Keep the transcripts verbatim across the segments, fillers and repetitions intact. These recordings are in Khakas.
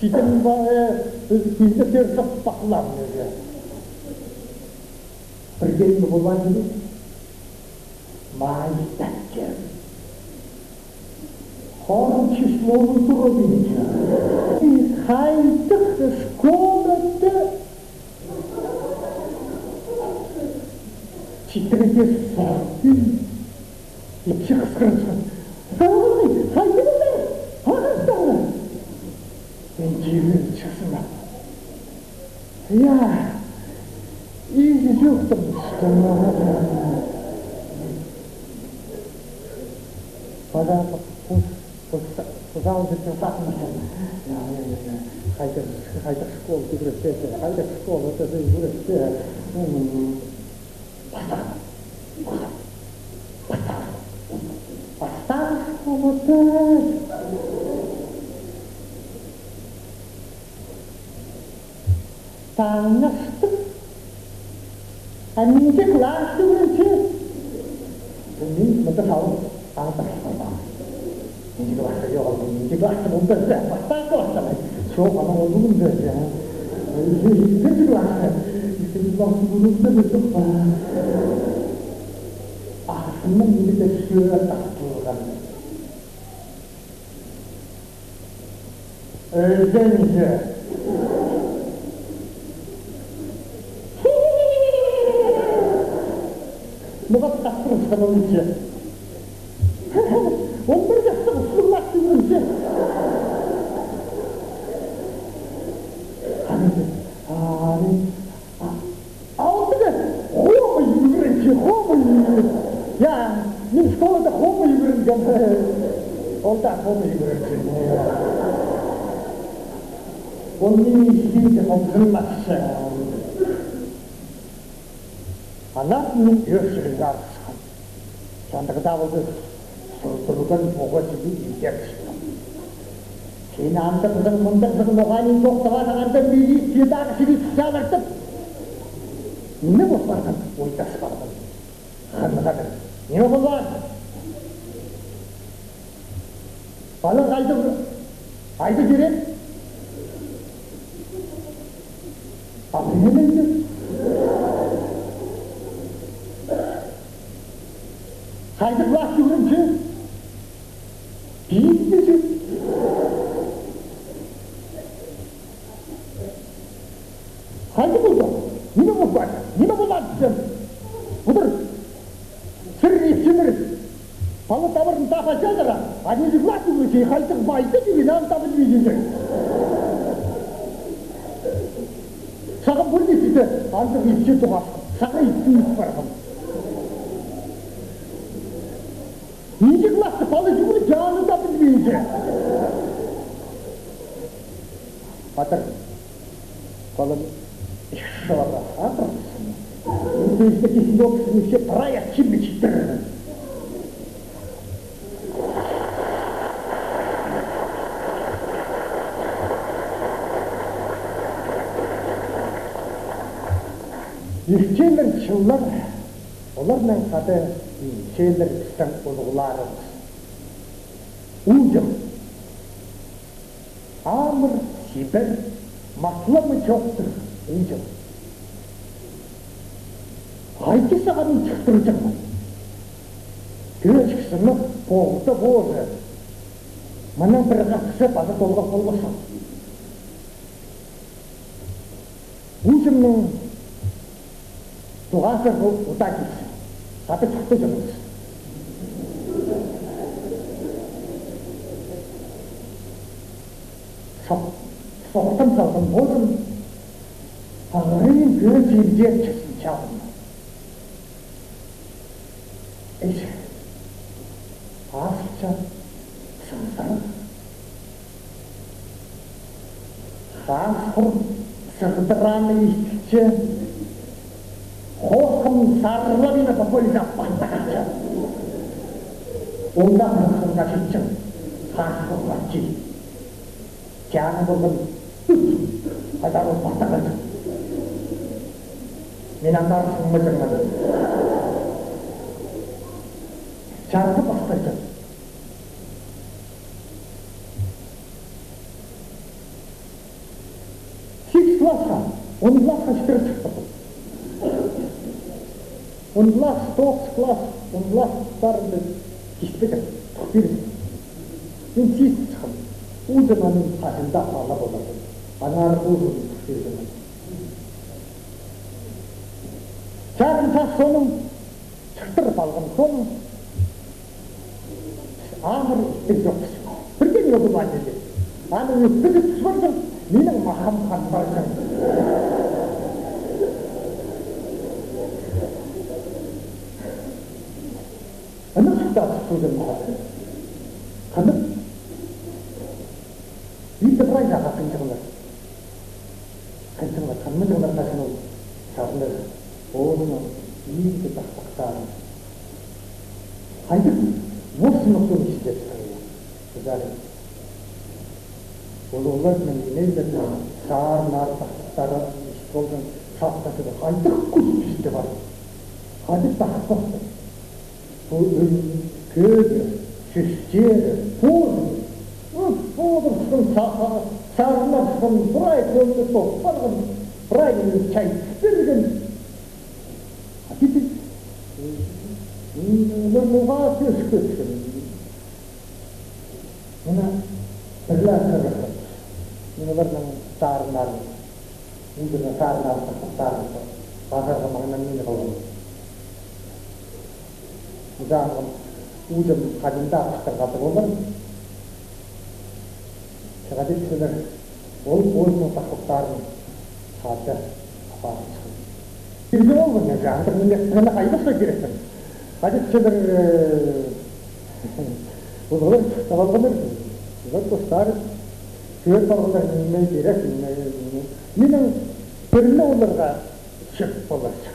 Сидім ба, э, кӱнде сӧр сыхпахлам неге. Пір кем полған ниме? Май тапчам. Хорым числоны турып иди. Хайдағ школада читіре сорты ипчі хысхырча: «Ой, хайди полар? Ағастар!» Мин чирілчезім. Я, изі чоохтам. Паза пу-, пу-, пу-, пызалды часатмасын. Я, я, я, я. Хайдағ, хайдағ школа тӱгірепче, хайдағ школа тӱгірепче. М. Пастағ. Пастағ. Пастағ школада. Таң астығ. А нинҷе класс тӱгірепче? Мин мында салым аңдап парғам. Нинҷе класста чоғыл, нинҷе класста полды, пастағы класста. Чох, ана ол пӱӱн дее. Ікінҷі класста. Ікінҷі класста пӱӱн дее чох па. Ағасымның ниме дее сӧӧ тастылған. Ӧзенҷе. Мағаа хатырысхан ол итче. Он пір частығ ӱстӱн аттығ итче. Аны, аны, а, Алты даа хомай ӱгренче, хомай ӱгрен. Я, мин школада хомай ӱгренгем. Ол даа хомай ӱгренче. Ол мині исче, алҷынмасча. Аннаң мин ӧӧрчерге арысхам. Чандығ даа полза, сылдырған пуға чіли индер чыхтым. Син андағзың, мындағзың, ноға нин чоохтабаның, анда милиция даа чіли чалартып. Ниме пол парған, ойдас парған. Хынғадыр. Ниме полған? Палаң хайдағ, хайдағ кирек? Абырой ниме? Хайдағ класс ӱгренче? Пиздечек. Хайди полды? Ниме полған? Ниме полған сен? Удур. Сірер ипчілер пала табырын таба чадыра, а нинҷе класс ӱгренче, хайдағ майда тиген, аны таба пілбинче. Сағам больницада андағ ипчі тоғасхан, сағам ипчі ит парған. Нинҷе класста пала ӱгренче, аны таба пілбинче. Патыр, палам, ещё раз хатырысхан. Мин пӧзік кізі чох, сіні все прай ачим читірербін. Иртеннер чыллар, оларнаң хада иртеннер пістің улуғларыбыс. Уҷам. Амыр, чибер, матламы чоохтығ уҷам. Хайди сағам чыхтырҷаң? Тӧӧ чіксімек полды позы. Мының пір хапсыра паза толғап полбассың. Уҷамның тоғазы удаа килче. Хада чуртаҷаңмыс. Сох-, сохтам салған позым, ағырин кӧзі иртчезін чалдым. Ис, азылча сынзырах. Хаас хурт сығдыраны истілче, хосхым сарыла мині по полю аппахтағанча. Онда хырысхынға читчең, хаас хурт патчи. Чаны полған, пазар ол пастағанча. Мин андар сыңмаҷаңмын. Чарғы пастайча. класха, он класха читіре чыхтым. Он класс, тоғыс класс, он класстарымны киспедім, тых пирдім. Мин сизіп сыххам, узына мин хазында пала поларбын. Аннаңар узын тых пирдім. Чарым час соның чыхтырып алғам, соның амыр иттіг чох. Пірдеңе удурланҷаң. Аны ӧткізіп сыбырҷаң, минің махам ханбарҷаң. Ынып чыхтазып суғҷаң махам. Хынып, ибде прай чааға хынчаңнар. Хынчаңнар, хынминчаңнар, хаҷан ол сарыннар. Позының иді тахпахтарын хайдағ орсымах тон исчетсең, пызарың. Ол оларның, нимелернің сарыннар, тахпахтары ис полған шахтасы хайдағ кӱс пісте пар. Хайдағ тахпахтар. Пу ӱн кӧгі, сӧстері, позы. Ы, позы сыххан са-, сарыннар сыххан, прай кӧңні тоғынған, прай чай пирген. А тиді, м, олар ноға сӧс кӧткен. Мына пірле кіріп, мин оларның сарыннарын, ӱндірген сарыннарын, тахпахтарын пазарға маңнанмин халғам. Мынҷа ағам узын хазында пыстырғазы полар. Чағады кізілер ол позының тахпахтарын хада апарып сыххан. Кирзе ол, мына андағ нимес, мына хайдағ сой кирексің. Хайдағ кізілер, э, олар таап алғаннар, олар постары кӧр парғаннар, ниме кирек, ниме, ниме. Минің пірні оларға чӧп поларҷых.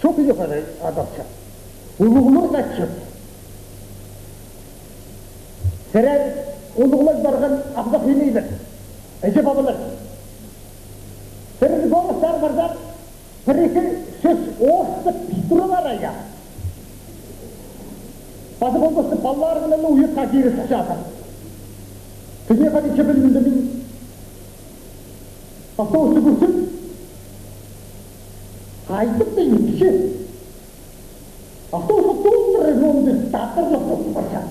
Чох, идӧк адалча. Улуғларға чӧп. Сірер улуғлар парған, абзах инейлер, іҷе-пабалар. Сірер городтар парзар, пір-ікі сӧс орыстап піс туралар, я. Пазы полбаста, палаларыңнаң уйатха кире сыхчазың. Тігі хайди чебелімді мин автобусты кӧрзем, хайдағ-да ипчі. Автобусха толдыра, мында татарлар толып парча.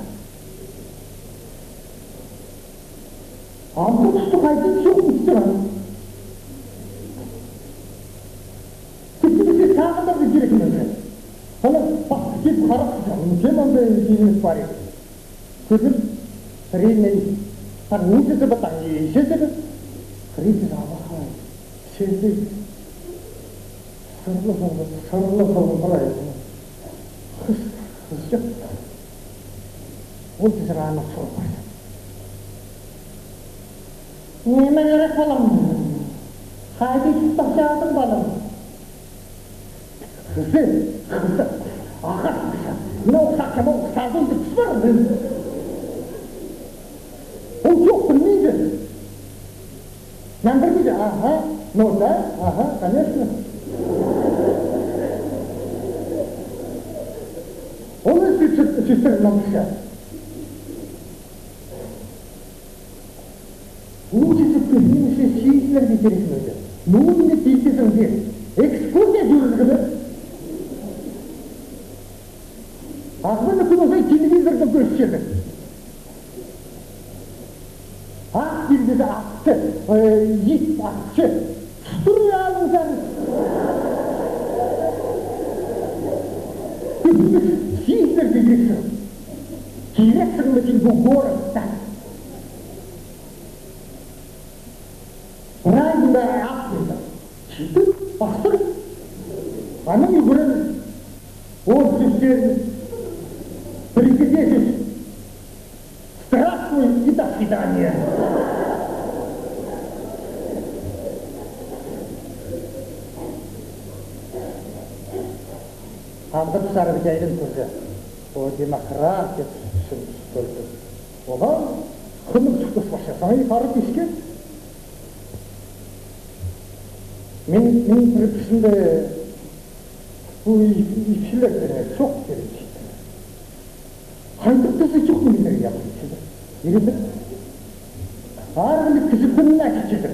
Андағ туста хайди чох ипчі. Кӧп кізі сағынарға кирек мында. Ана пас киліп харап, кем анда киліп парир. Кӧзіл, хыриннай, таң ӱнҷізі бе, таң іҷезі бе, хыринзар абахай, сенде сырлы салған, сырлы салған прай. Хыс, хыс чох. Ол кізілер аны сурап парча. Ниме кирек, балам? Хайди тіп парчазың, балам? Хызы, хызы, ағас пісі. Мына ол сағам, ол сағам тіп сыбар. Ол чох, пілмейді. Нандыр пісі, ага, ну да, ага, конечно. Ол сӧс-, сӧс-, сӧстер нандырча. Учиться пирнеңше сизінерге кирек мында. Ну, не пирдізің бе? Экскурсия чӧрерге. Ағбанны кӱн уза телевизорда кӧрчезің. Ат пирдізі атты, э, ит атчы. Тур алыңзар. Кӱннің сизінерге кирексің. Кирексің ме син пу городта? Прай мында ат пирді. Читіп, пастыр. Анаң ӱгрен. Ол сӧстерін. Пір-ікі сӧс. Здравствуй и до свидания. Андағ сарығ чайран кӧрзе, о, демократия тіп сӧс кӧрзе. Оған хынып чыхтас парча, саңай парып иске. Мин, мин пір пісінде пу ипчілердең чох кирек. Хайдағ тізе чох нимелер, я, ипчілер. Иреніп. Арғылик кізі кӱнін ачып читір.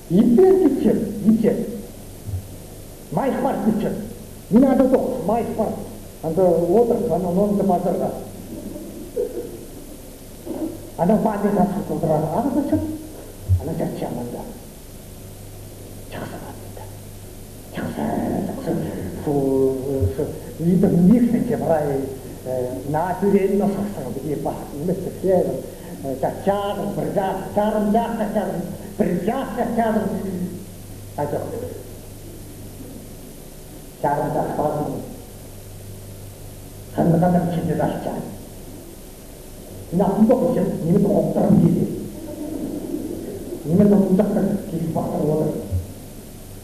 Иппен китчем, итчем. Майых пар китчем. Мин анда тоғыс, майых пар. Анда одыр, ана нонды пазарға. Ана память асыл толдыра, аны кічем. Ана чатчам анда. Чахсы, анда. Чахсы, чахсы. Фу, фу. Итім ниик сен че прай, э, на тӱрен нозахсың, пір пах, ниме сӧсчезің, э, чатчазың, пір час, чарым час чатчазың, пір час чатчазың. Айдох. Чарым час пазын. Ханны ханны чиде дасча. Мин алтын тоғысчам, ниме тоғыптарым кизе. Ниме тоғыптарым кизе бахтар одыр.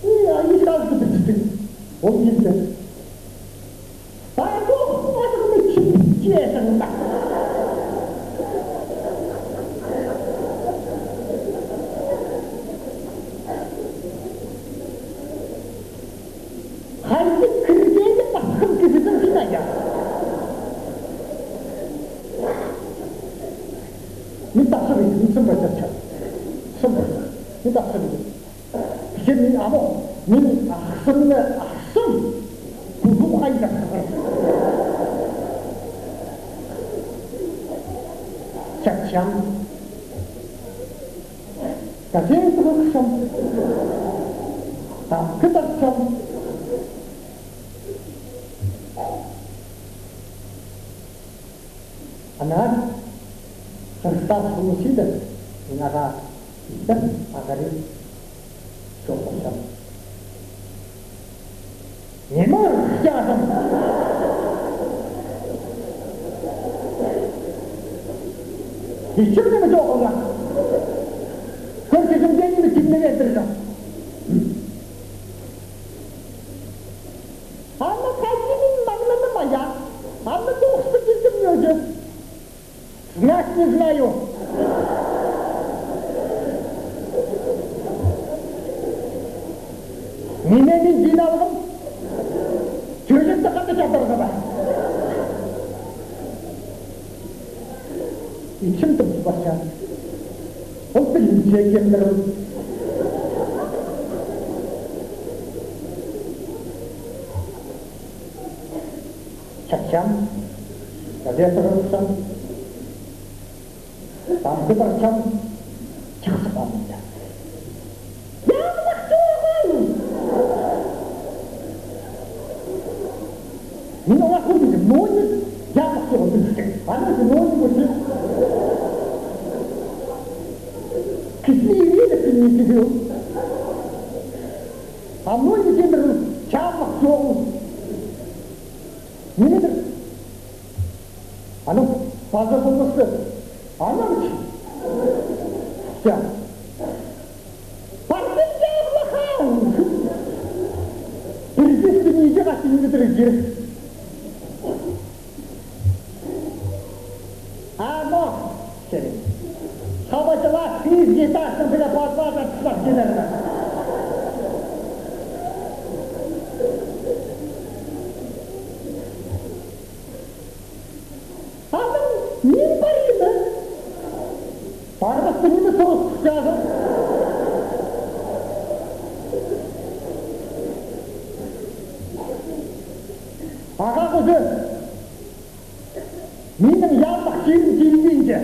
И, а, и сразу бітірдім. Ол килді. Пардон, пардон, чип, чип, чип. Хайди кіргені пасхан кізінің шайы. Мин тапсырайын, мин сынбай тапчам. Сынбай. Мин тапсырайын. Пісем мин амох, мин ахсымны ахсым, кузым хайдап сығар. Чатчам. Газета охысчам. Танкы тартчам. Ана хырыстап сулу сиді, мин ағаа иттім, ағарып чоохтапчам. Ниме ырыхчазың? Итчем ниме чоғылған. Кӧрчезің, дее ниме тимнеп ӧлтірдің. Аны хайди мин маңнанам ая, аны тоғысты килдім ӧзі. Знать не знаю. Ниме мин дин алғам? Чӧрчетті хада чатырға ба? Итчем тым спасча. Ол пілінче кемдір ол. Чатчам, газета ырыхчам, танкы тартчам, чахсы памятьта. Янмах чоғыл! Мин оңа кӧрмедім, но не янмах чоғыл пілістең. Аны да но не көрсе. Кізі иреелеп пілмейді ол. А но не кемдір янмах чоғыл. Ниме дір? Аның паза полмасты. Анаң чи? Сен. Пардым янмахаң! Пірдесті ниҷе хатин бітірер кирек. Ама, сенің. Хабачалас пизге тастың піле пазлада тыспах килер. Аның нин паримы? Парбаста ниме тоғыс чазы? Аға кізі, минің янмах чирім килбинче.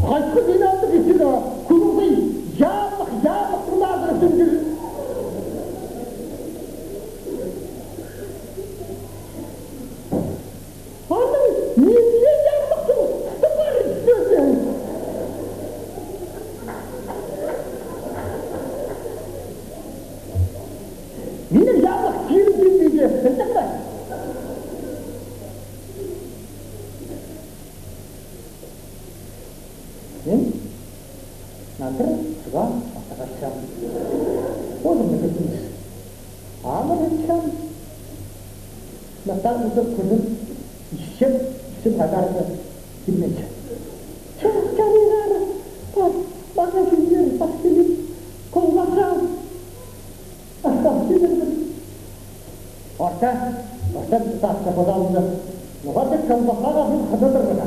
Хайхы мин алды кисіні, кулуғай янмах, янмах пулазыры тӱндір. Аның нинҷе янмах чоғыл, тыпар сӧзі. Минің янмах чирім килбинче, пілдің бе? Мин нандыр суға аттағасчам. Позымны кӧрдім. Амыр итчем. Мына тағ узар кӱнім. Исчем, исчем, хадарды килминче. Чарығар, пар, магазиннер пас киліп, колбаса. Орта, орта, тасса подалды. Ноға тек колбасаға хыдадырға.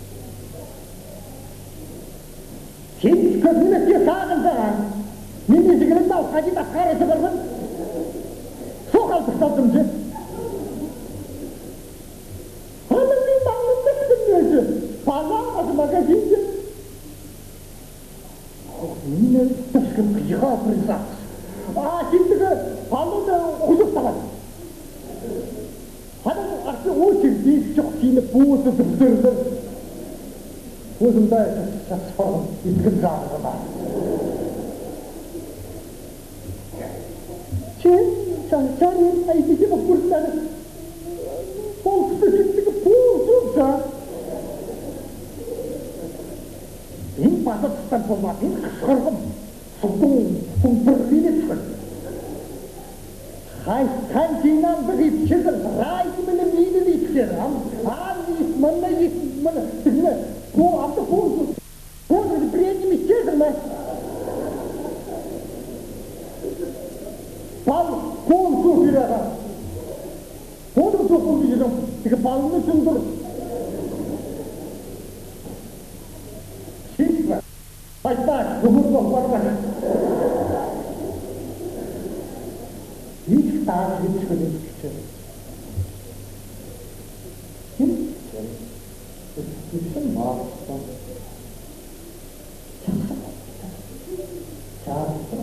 Син кӧзіңні сағынзаң, мин ізігілімні алып хати тапхар ізі парбын. Сох алтып салдым че. Анаң мин маңнан тастым ӧзі. Паза пазы магазинде. Мин тышкын хыйға присадыс. А синдегі палланы узып табар. Анаң арты очередь чох, сині позы тіпсірдір. Позымда час парған иткен жарығына. Че, ча-, чарир, айдиде бак көрінеді. Полысты синдегі позы ча. Мин паза тыстан полма, мин хысхырғам. Суғдың, суғдың пір лилі тӱскен. Хайхан син андағ ипчізің, рай мені миді иткер, ам, ам ит, мына ит, мына, тігіне, по, андағ позы, позы пір ниме итчезің ме? Пал, пол суғ пирер ағаа. Позың суғ пол пирер, тігі палны сындыр. Шишка. Айтпа, бүгін пол парбас. Ит таа, ит кӱлӱс кӱче. Ким? Кӱчем мағыста. Чахсы. Чахсы.